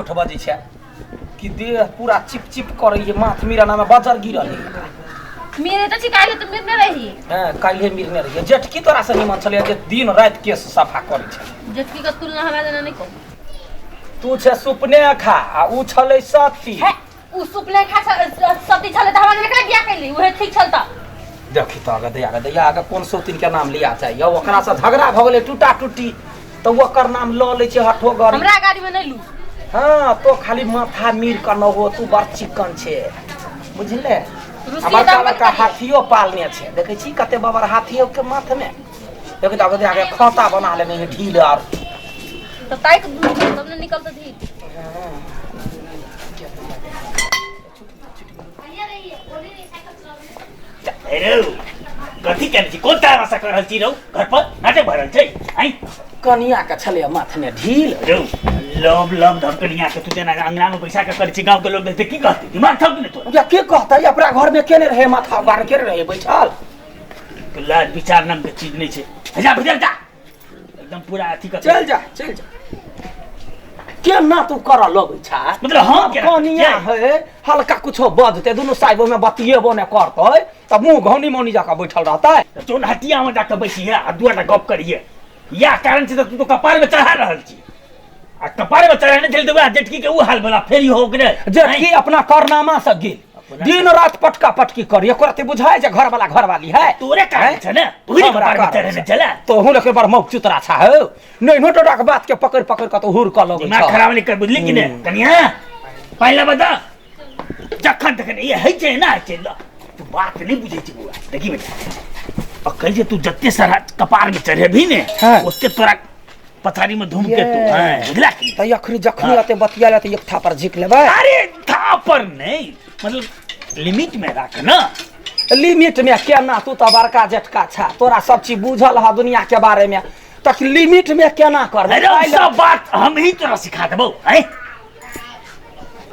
झूठ बजै छै कि देह पूरा चिप चिप करै है माथ मिरना में बजर गिरल है एकरा। मेरे तो चिकाइले तो मिरने रही। हँ, काल्हे मिरने रहियै। जेठकी तोरा से निमन छलै जे दिन राति केश सफा करै छलै। जेठकी के तुलना हमरा जेना नहीं कहू। तू छै सुपने खा आ ऊ छलै सती। हे, उ सुपने खा सती छलै त हमरा जेना केना बियाह कैली, उहे ठीक छल त। देखी तऽ गे दैया गे दैया गे कोन सौतिन के नाम लिया चाहिए। ओकरा से झगड़ा भऽ गेलै टूटा टूटी तऽ ओकर नाम लऽ लै छै हठो गरी। हमरा गाड़ी में नहीं लू। हाँ, तो खाली माथा मीर के न हो, तू बड़ चिकन छे बुझले। रुसी आ बड़का दाम बड़का करिए। हाथियो पालने छे, देखै छी कते बबर हाथियो के माथ में। देखी तऽ आगे आगे खोता बना लेने है ढील आर। तो ताइक तब ने निकलत ढील। रौ कथी केने छी, कोन तामाशा कर रहल छी रौ? घर पर नाटक भऽ रहल छै आँय? कनिया के छलै माथ में ढील। रौ लव लव धम कनिया के तू जेना अंगना में बैसा के करै छी, गांव के लोग देखते की कहते? दिमाग थक ने तोरा। या के कहतै, अपना घर में केने रहे माथा बार केने रहे बैठल। तो लाज विचार नाम के चीज नहीं छै। जा भीतर जा, एकदम पूरा अथी कर। चल जा चल जा, केना तू करऽ लगै छा? मतलब हम केना कनिया है हल्का कुछो बजते दुनू साइबो में बतियेबो ने करतै तऽ मुँह घौनी मौनी जाकऽ बैठल रहतै। चोन हटिया में जाके बैसिहे आ दुआटा गप करिहे, इएह कारण छै तऽ तू तो कपार में चढ़ा रहल छी आ कपार में चढ़ा नहि छल तऽ वएह जेठकी के उ हाल भेला फेर इहो ओकरे। जेठकी अपना कारनामा से गेल दिन रात पटका पटकी करी, एको रत्ती बुझाय जे घर वाला घर वाली है। तोरे कारण छै ने ओही हमरा कपार में कारण चढ़ेने छै। छलै। तोहू लेकिन बड़ मौक चुतरा छा हो, नैनो टोटा के बात के पकड़ पकड़ के तो हुर कऽ लगै दिमाग छह। खराब नहि कर, बुझली कि ने? कनिया पहिले बता, जखन तखन ई होइ छै ना होइ छै, ल, तू बात नहि बुझै छी बौआ। देखी बेटा, अकल जे तू जते सारा कपार में चढ़ेबही ने ओते तोरा पथारी में धूम के तू। हाँ, बुझला कि? तऽ अखनी जखनी एते बतिया तऽ एक थापर झिक लेबै। अरे थापर नहीं, मतलब लिमिट में राख ना। लिमिट में केना? तू तऽ बड़का जेठका छा, तोरा सब चीज बुझल है दुनिया के बारे में, तऽ लिमिट में केना करबै? अरे सब बात हम ही तोरा सिखा देबौ। हैं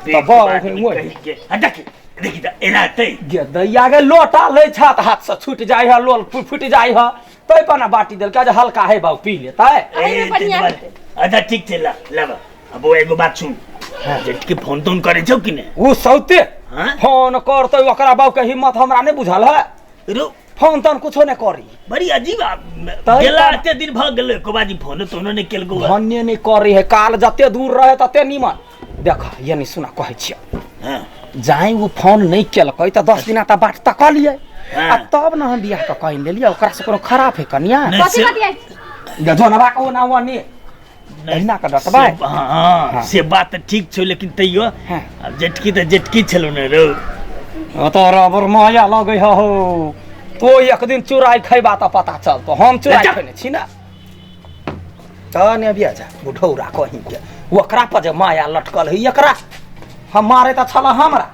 तऽ बाप रे, ओहि। देखी देखी तऽ एना हेतै। गे दैया गे, लोटा लै छ तऽ हाथ से छूटि जाइ है, लोल फुटि जाइ है, तै पर ने बाटी देलकै जे हल्का है बाबू पी लेतै। एहिमे ए, बढ़िआँ ताहि दुआरे। हेतै। अच्छा ठीक छै, ला लाबऽ। आ बौआ एगो बात सुन, जेठकी फोन तोन करै छौ कि नहि? ओ सौते हाँ? फोन करतै ओकरा बाबू के हिम्मत हमरा नहि बुझल है। रौ फोन तोन कुछो नहि करी। बड़ी अजीब आ तै गेला तऽ- एते दिन भऽ गेलै, एको बाजी फोनो तोनो नहि केलकौ हँ। धन्य नहि करी है, काल जते दूर रहे तते नीमन। देख ये नहीं सुना कहै छियै, जाई ओ फोन नहि केलकै तऽ 10 दिना तऽ बाट तकलियै आ तब ने हम बियाह कऽ कहि लेलियै। ओकरा से कोनो खराब है कनिया? नहि, कथी से- बतियाइ छी? जनबा के ओना ओने नहि, एहिना कऽ डटबै। से- हँ, से बात तऽ ठीक छौ, लेकिन तैयो आब जेठकी तऽ जेठकी छलौ ने रौ। ओ तोरा बड़ माया लगै हो, तो एक दिन चुराइ खैबा तऽ पता चलतो। हम चुराइ जा। खैने छी ने तऽ ने बिया जा बुढ़ौरा कहीं के ओकरा पर जे माया लटकल है एकरा हम मारे तऽ छल हमरा।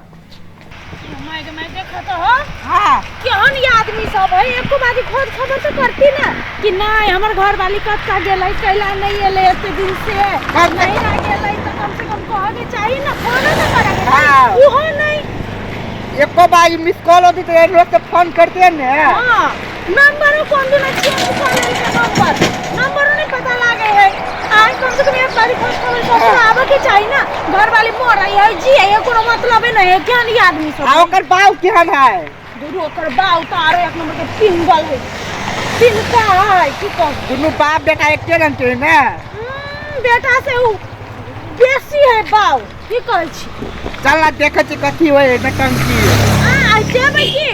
माय के माय देखा तो हो। केहन ये आदमी सब है, एको बारी खोज खबर तो करती ना कि नहीं हमर घर वाली कब का गेलै कैला नहीं एलै एते दिन से नहीं आ गेलै तो कम से कम कहे के चाहिए ना, फोनो तो करे के चाही। उहो नहीं। एको बार मिस कॉल होती तो रोज से फोन करते ने। हाँ, नंबरो कोन दिन चेंज कर लेलकै, नंबर नंबरो नहीं पता लागे है। आज कम से कम एक बारी खोज खबर ससुर आबे के चाहिए ना। घर वाली मर रही है जी है कोनो मतलब नहीं है। केहन ई आदमी सब आ ओकर बाप केहन है? दुनू ओकर बाप तो आरो एक नंबर के पिंगल है, पिनका है की कहू। दुनू बाप बेटा एके रंग के है ने। बेटा से उ बेसी है बाप, की कहै छी। चल ना देखै छी कथी होय है नटंकी। आ आ जेबै की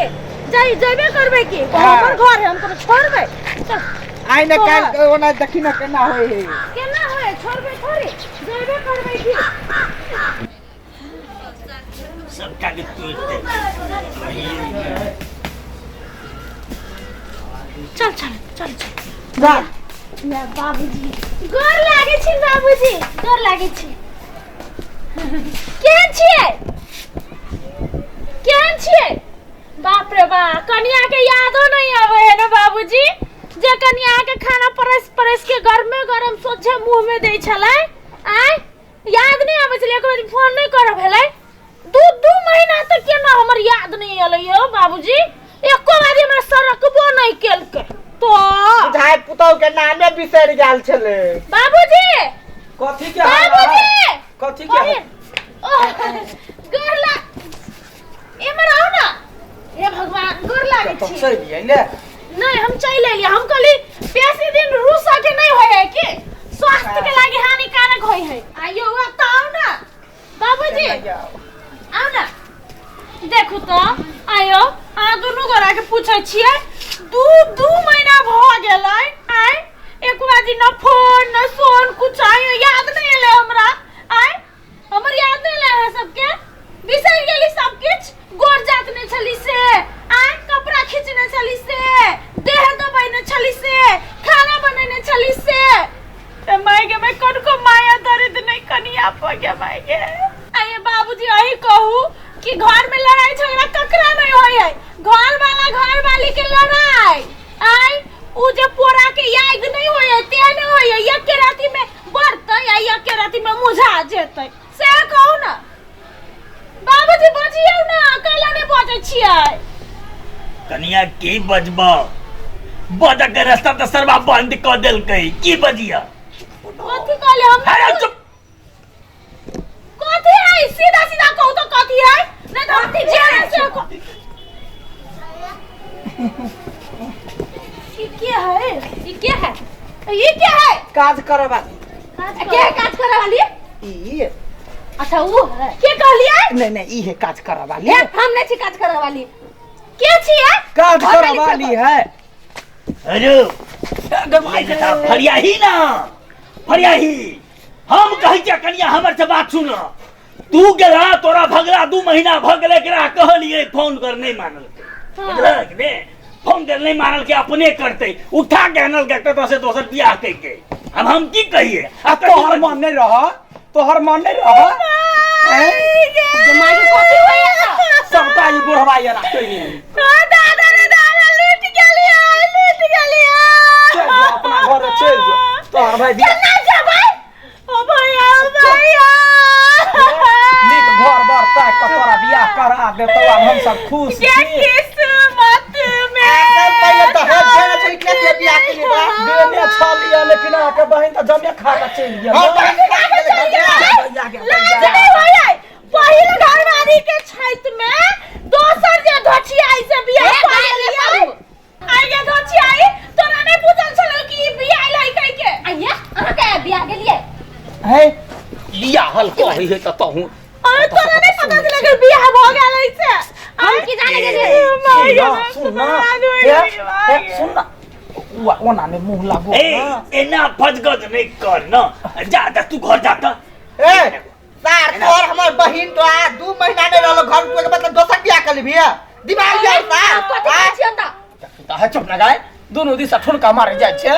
जाई जेबे करबै की? हमर घर है, हम कोनो छोड़बै? चल आइ ने तोहर। काल्हि ओना देखी ना केना होय है। केना होय, छोड़बै थोड़ी, जेबे करबै की। सबटा के तोड़ि दे। चल चल चल चल जा। ले बाबूजी गोर लागे छी, बाबूजी गोर लागे छी। केहन छियै, केहन छियै? बाप रे बा, कनिया के यादो नहीं आवे है ना बाबूजी, जे कनिया के खाना परस परस के गरमे गरम सोझे मुंह में दै छलै। आय याद नहीं आवे छलै, एक बार फोन नहीं करब भेलै दू दू महीना तक केना हमर याद नहीं एलै यौ बाबूजी, एको बार हमरा सरकबो नहीं केलकै। तो बुझाय पुतहु के नामे बिसरि गेल छलै। बाबूजी कथी के हल्ला है? बाबूजी कथी के बहिन ओह, गोर ला एमहर आउ ना हे भगवान गोर लागै तो छी चलि अयले नहीं हम चलि एलियै हम कहली बेसी दिन रूसा के नहीं होय है कि स्वास्थ्य के लागी हानिकारक होय है आइयो अब तो आउ ना बाबूजी आउ ना देखू तो आयो अहाँ दुनू गोरा के पूछै छियै दू दू महीना भऽ गेलै आय एक बाजी न फोन न सोन कुछ आयो याद नहीं एलै हमरा आय हमर याद नहीं एलै अहाँ सबके बिसरि गेली सब किछु गोर जात नहि छली से आय कपड़ा खींचने छली से देह दबैने छली से खाना बनेने छली से ते माय गे माय कनको माया दर्द नहीं कनिया पर गे माय गे आये बाबूजी अही कहू कि घर में लड़ाई झगड़ा ककरा नहीं होय है घर वाला घर वाली के लड़ाई आय उ जे पोरा के याग नहीं होय है ते नहीं होय है एक के राति में बढ़तै आ एक के राति में मुझा जेतै से कहू ना बाबूजी बजियौ ना कैला नहीं बजै छियै कनिया की बजब बजऽ के रास्ता तऽ सरबा बंद कऽ देलकै की बजिया कथी कहले हम अरे चुप कथी है सीधा सीधा कहू तो कथी है नहीं तो हम जेना से ई के है ई के है ई के है काज करऽ वाली के है काज करे वाली ई अच्छा वो है के कहलिए नहीं नहीं ई है काज करऽ वाली हे हम नहीं छी काज करे वाली के छियै काज घर करऽ वाली वाली है अरे फरियाही ना फरियाही हम कहै छियै कनिया हमर से बात सुन तू गेला तोरा भगला 2 महीना भऽ गेलै एकरा कहलियै फोन कर नहि मानलकै बुझलक ने फोन कर नहि मानलकै अपने करतै उठा के आनलकै कतऽ से दोसर बियाह कैके अब हम की कहिए आ तोहर मन नहीं रह तोहर मन नहीं रह हैं? दिमाग में कथी होइए सबटा ई बुढ़वा एना कहिए दादा रे दादा लूट गेलियै लूट गेलियै चल जो अपना घर चल जो तोहर भाई बियाह केना जेबै ओ भैया ओ भैया नीक घर बर ताकि कऽ तोरा बियाह करा देतौ आब हम सब खुश के छी किस्मत में पहिले तऽ हाथ देने छै के के बियाह के लिए बा देने छलियै लेकिन अहाँके बहिन तऽ जमे खा कऽ चलि गेल हां बहिन खा के गेलै घर में। लाज नहीं होय पहिल घरवाली के छैत में दोसर जे धोछियाई से बियाह हे, कऽ गाय ले लेलियै बाबू। आइ गे धोछियाई तोरा नहीं बुझल छलौ कि ई बियाह लै कहि के आइया अहाँ के बियाह गेलियै है बियाहल कहै है तऽ तहूँ अरे तोरा नहीं पता चलै कि बियाह भऽ गेल ऐसे हम की जाने गेलियै माय सुन ना गे, सुन ना बर्बाद होय हे, गेलै, हे, माय गे। सुन ना उआ ओना ने मुँह लागो ए ना एना फजगज नहि कर न जा जा तू घर जा तऽ ए सार तोर हमर बहिन तो आ 2 महीना नहीं रहलो घर में, तो मतलब दोसर बियाह कर लेबी दिमाग जाय सार कथी कहै छियै तऽ तऽ है चुप लगाए दुनू दिशा ठुनका मारे जाइ छै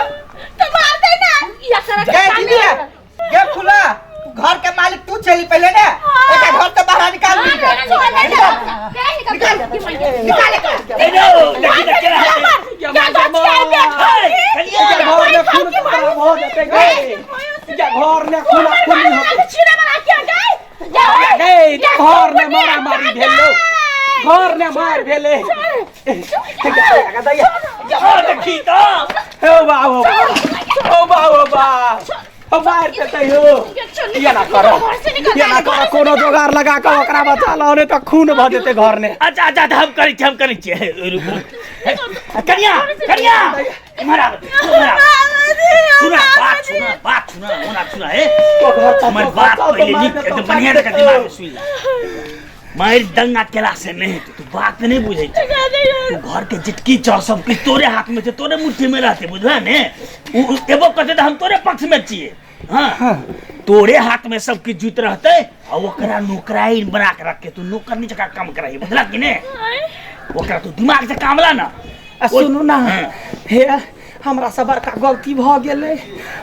तो मार दे ना ई अक्षर गे दीदी गे खुला तू घर के मालिक तू चली पहले ना एक घर से बाहर निकाल दी निकाल निकाल ए नो देखी ना केना हेतै। या माय ए, कनिया या घर ने खून खतरा भऽ जेतै गे या घर ने खून खूनी होतै छीने वाला क्या गए गे घर ने मारामारी भेलो घर ने मार भेलै हाँ, देखी तऽ हे बा हो ओ बा हो बा ओ मार देतै हो ये ना करो ये ना करो कोनो जोगार लगा कऽ ओकरा बचा लो नहीं तऽ खून भऽ जेतै घर ने अच्छा अच्छा अच्छा, हम करै छी हम करै छियै हे, रुकू हे, कनिया कनिया इम्हर आब इम्हर आब सुना बात सुना बात सुना ओना सुना हे हमर बात पहिले नीक एकदम बढ़िया जकाँ दिमाग में सुनि ले मारि दंगा केला से नहि हेतै तू बात नहि बुझै छै तू घर के जिटकी चौ सब किछु तोरे हाथ में छै तोरे मुट्ठी में रहते बुझल ने उ एबो करते तऽ हम तोरे पक्ष में छियै हाँ तोरे हाथ में सब किछु जुति रहते आ ओकरा नौकराई बना के रखे तू नौकरनी जकाँ काम कराही बुझल कि ने ओकरा तू दिमाग से काम ला ना आ सुनू ना हाँ। हे हमरा से बड़का गलती भऽ गेलै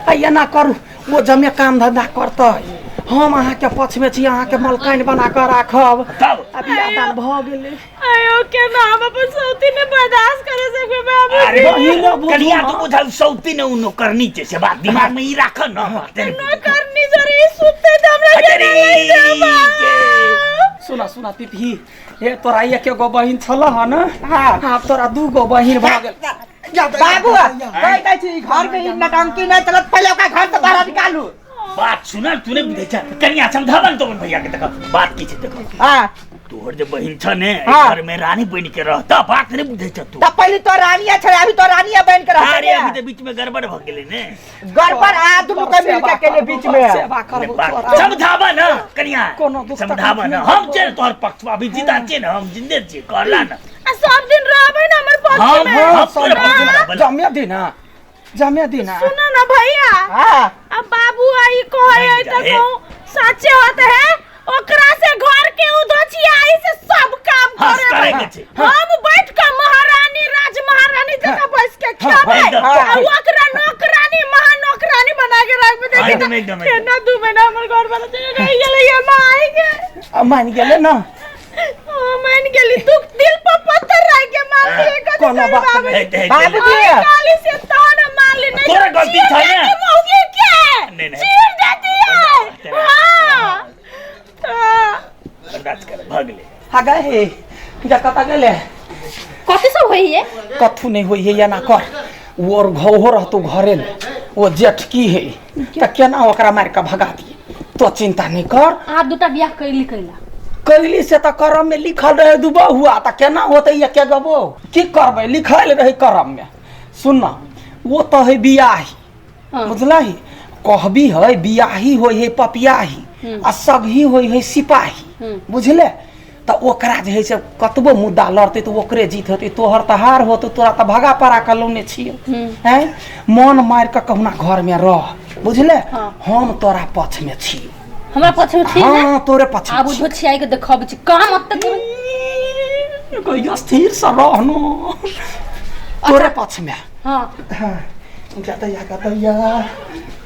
आ एना करू ओ जमे काम धंधा करतै हम अहाँके पक्षमे छी अहाँके मलकाइन बना कऽ राखब तब आ बियाह दान भऽ गेलै आयो के ना हम अपन सौती ने बर्दाश्त करे सकबे बाबू अरे बहिनो बुझू कनिया ना। तू बुझल सौती ने उ नौकरनी छै से बात दिमाग में ई राख न बात न करनी जरे सुते त हमरा अरे के ना रे के। सुना सुना पिपही हे तोरा एक गो बहिन छल हन आब तोरा 2 गो बहिन भऽ गेल बाबू कहि दै छी घर में ई नटंकी नहीं चलत पहले ओकरा घर से बाहर निकालू बात सुन तू नहीं बुझै छ कनिया समझाबन तो भैया के देख बात की छै देख हाँ तोहर जे बहिन छ ने हाँ। घर में रानी बन के रहता बात नहीं बुझै छ तू त पहिले तो रानिया छले अभी तो रानिया बन के रहते अरे अभी ने तो बीच में गड़बड़ भ गेलै ने गड़बड़ आ दुनू के मिल के केले बीच में सेवा करबो बात तोरा। समझाबा ना कनिया कोनो दुख समझाबा तकलीफ ना नहीं हम छै तोहर पक्ष में अभी जिंदा छियै ने हम जिंदे छियै कहला ना आ सब दिन रहबै ना हमर पक्ष हम में हम हाँ, तोरे पक्ष में रहबै। जमे दिना जमे दिना सुनो ना भैया हाँ अब बाबू आई कहे है तो नहीं, कहूँ साचे होते है ओकरा से घर के उधोचियाई से सब काम हाँ, करे करे के छै। हम बैठ के महारानी राज महारानी जगह बैस के खेबै एकदम। आ ओकरा नौकरानी महा नौकरानी बना के रखबे देखी एकदम, एकदम, एकदम। केना 2 महीना हमर घर वाला चले रह गेलै ये माई के आ, मान गेलै ना ओ मान गेली दुख दिल पर पत्थर रख के मार लिए कथी कोनो करी बात बाबू नहीं। हे, हे, बाबूजी। आई काली से तान मार ली नहीं तोरा तो गलती चीर था ना? देती मौगी के नहीं, नहीं। चीर देती है हाँ हाँ। बर्दाश्त कर भ गेलै हा गए हे जा कतऽ गेलै कथी सब होइए कथू नहीं होइ है एना कर ओ और घोहो रहतो घरे में ओ जेठकी है तऽ केना ओकरा मारि कऽ भगा दिए तो चिंता नहीं कर अहाँ दूटा बियाह कैली कैला कैली से तऽ करम में लिखल रहे दुबो हुआ तऽ केना होतै एके गबो की करबै लिखल रहे करम में सुन ना वो तऽ है बियाही बुझलही कहबी है बियाही होइ है पपियाही आ सगही होइ है सिपाही बुझले तऽ ओकरा जे है से कतबो मुद्दा लड़तै तऽ ओकरे जीत होतै तोहर तऽ हार होतौ तोरा तऽ भगा पड़ा कऽ लौने छियौ हैं मन मारि कऽ कहुना घरमे रह बुझले हम तोरा पक्षमे छी हमरा पक्ष में छी ने हाँ तोरे पक्ष आब उधोचियाई के देखबै छी काम ओते कोई स्थिर से रहनो तोरे पक्षमे हाँ हाँ गतैया गतैया।